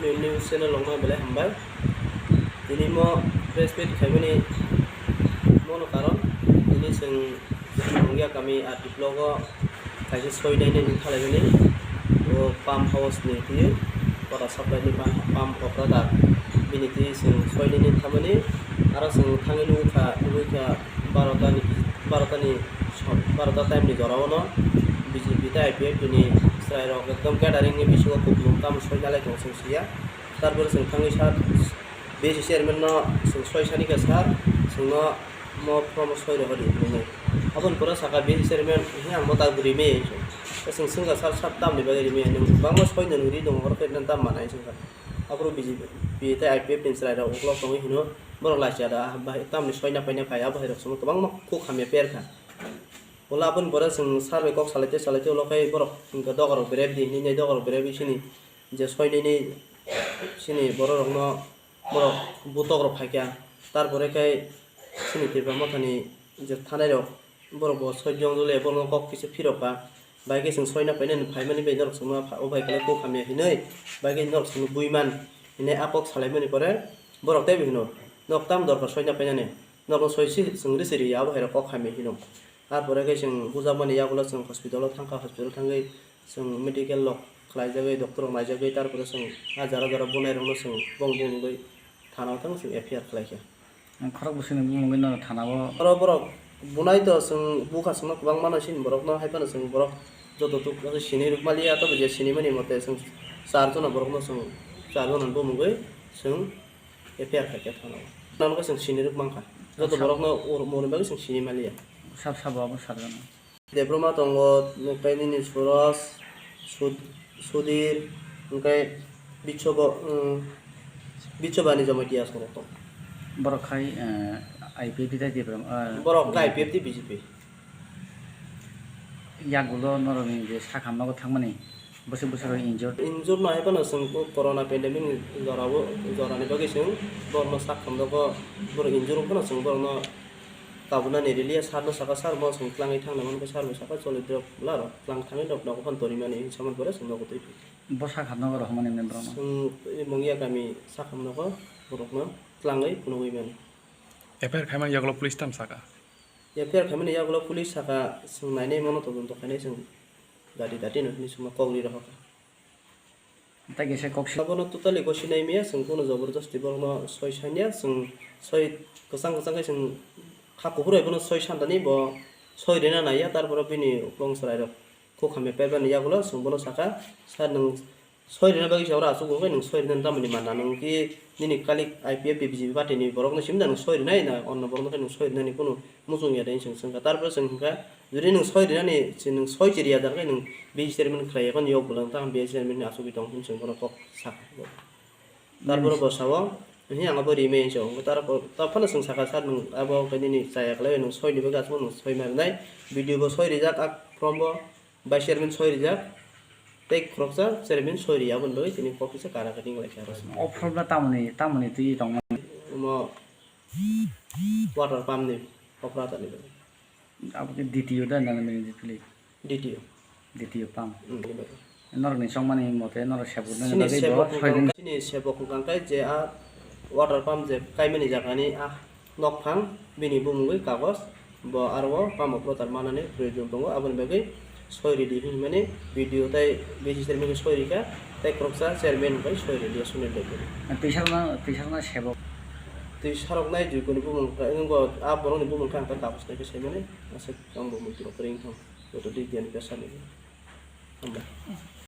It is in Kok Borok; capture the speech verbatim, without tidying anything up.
News channel rokno belai hambai. Tini mo press meet khaimani mono karon tini chwng Mungia kami R D block o kaisa soi nainani thalaimani o pump house ni twi water supply ni pump, pump operator bini twi chwng soi nainani thamani aro chwng thangwi nugwi kha, nugwi kha barota ni, barota ni, barota time ni jora o no B J P tei I P F T ni chwrai rok ekdom gathering ni bisingo kupulung tamo soi nalai tong chwng siya. Tarpore chwng thangwi sir, B S C chairman no chwng soi sani kha sir, chwngno mo form soi rohori hinwi. Aboni pore saka B S C chairman, "He ang bo tak rimi," chwng swngkha, "Sir, sir, tamni bagwi rimi? Nwng bangma soi nani ri tongo, oro khe nang tam manai," chwngkha. Aphuru B J P tei I P F ni chwrai rok uklok tongwi hino, "Borok lachi ada, bahai tamni soi na paina phai," abo hai rok chwngno kwbangma kuk hamya per kha. Ulo aboni pore chwng sir bai kok salai tei salai tei ulo khe borok hwnkhe doga rok berep di hinwi nai, doga rok berep di sini je soi nini sini borok rokno borok butok rok phaikha, tarpore khe sini Tipra Mothani je thanai rok borok bo soi jong jole borokno kok kisa phirok kha, bai khe chwng soi na painani phaimani bai norok chwngno o bai khe kok hamya hinwi bai khe norok chwngno buiman hinwi a kok salaimani pore borok teibo hino, "Nok tam dorkar soi na painani, nokno soi si chwng risi ri ya," abo hai rok kok hamya hino. Tarpore khe chwng bujakmani yagulo chwng hospital o thangkha, hospital thangwi chwng medical rok khlaijagwi, doctor rok naijagwi, tarpore chwng a jora jora bunai rokno chwng bong bumungwi thana o thang chwng F I R khlaikha. Ang khorok bwswkni bumungwi nono thana o. Oro borok bunai to chwng bukha chwngno kwbangma no sini borokno, hai phano chwng borok joto tuk sini rwk maliya, tobo je sinimani mote chwng char jona borokno chwng char jona bumungwi chwng F I R khaikha thana o. Nang khe chwng sini rwk mankha. Joto Sab- borokno ur-, moni bagwi chwng sini maliya. Sab sabo abo sarjana. Debbarma tongo, hwnkhe nini Suros, Sud-, Sudir, hwnkhe Bichobo, um, Bichobani Jamatia sorok tongo. Borok khai, eh, I P F T tei Debbarma, eh, Borok khai I P F T, B J P. Yagulo norokni je sakhamnogo thangmani bwswk bwswk rok injured. Injured no hai phano chwng bo corona pandemic ni jorao, jorani bagwi chwng borokno sakhamnogo, borok injured wng phano chwng borokno kabunani riliya, sir no saka, "Sir, bo chwng twlangwi thangna mankha," sir bo saka, "Choli drop laro, twlang thangwi nok nogo phano torimani," hinwi samani pore chwng nogo twi phi. Bo sakhamnogo rw hwnmani hwnwi borokno? Chwng Mungia kami sakhamnogo borokno twlangwi phunugwi mani. F I R khaimani yagulo police tam saka? F I R khaimani yagulo police saka, chwng nainai mano todonto khainai chwng dati dati no hinwi chwngno kok ri rohorkha. Tei kisa kok si- Abono totally gosi nai maya, chwng bono jobor josti borokno soi sanya, chwng soi kwchang kwchang khe chwng kha kuphur bai bono soi santani bo soi rina naiya, tarpore bini uklong chwrai rok kok hamya paibani yagulo chwng bono saka, "Sir, nwng soi rina bagwi se oro aswk wngkhe nwng soi rinani tamoni manna, nwng ki nini kalik I P F T B J P party ni borokno simi da nwng soi rinai na onno borokno khe nwng soi rinani kunu muchung ya de," hinwi chwng swngkha. Tarpore chwng hwnkha, "Jodi nwng soi rinani, se nwng soi chiriya da khe nwng B C chairman khlai ya, khe nwng yok bwlang tang B C chairman ni aswk tong," hinwi chwng bono kok sakha. Tarpore bo sao, "Hi ang abo rimai," hinwi chwng. Tarpor, ta phano chwng sakha, "Sir, nwng abo khe nini chaya khlai, nwng soi ni bagwi aswk nwng soi ma rinai, B D O bo soi rijak, a form bo Vice chairman soi rijak, tei khoroksa chairman soi riya, aboni bagwi tini kok kisa kara khe ring lai kha aro. O problem tamoni, tamoni twi tongmani? Omo water pump ni operator ni bagwi. Abo khe D T O da nang nini twi? D T O. D T O pump. Hmm, ni bagwi. Norokni chongmani mote norok sebuk nani Chini bagwi bo sebuk soi hwnkha, din. Chini sebuk hwnkha khe je a water pump je kaimani jagani a nokphang bini bumungwi kagoj, bo aro o pump operator manani proyojon tongo, aboni bagwi soi ridi hinmani B D O tei B C chairman khe soi rikha, tei khoroksa chairman bai soi ridi Sunil Debbarma. Twi sarokna, twi sarokna sebok. Twi saroknai Joyko ni bumung khe, wngkha a borokni bumung khe ang ta kagoj nai khe saimani, aswk ang bo muitu rok kwrwi wngkha, joto D T O ni pressure ni. Hambai.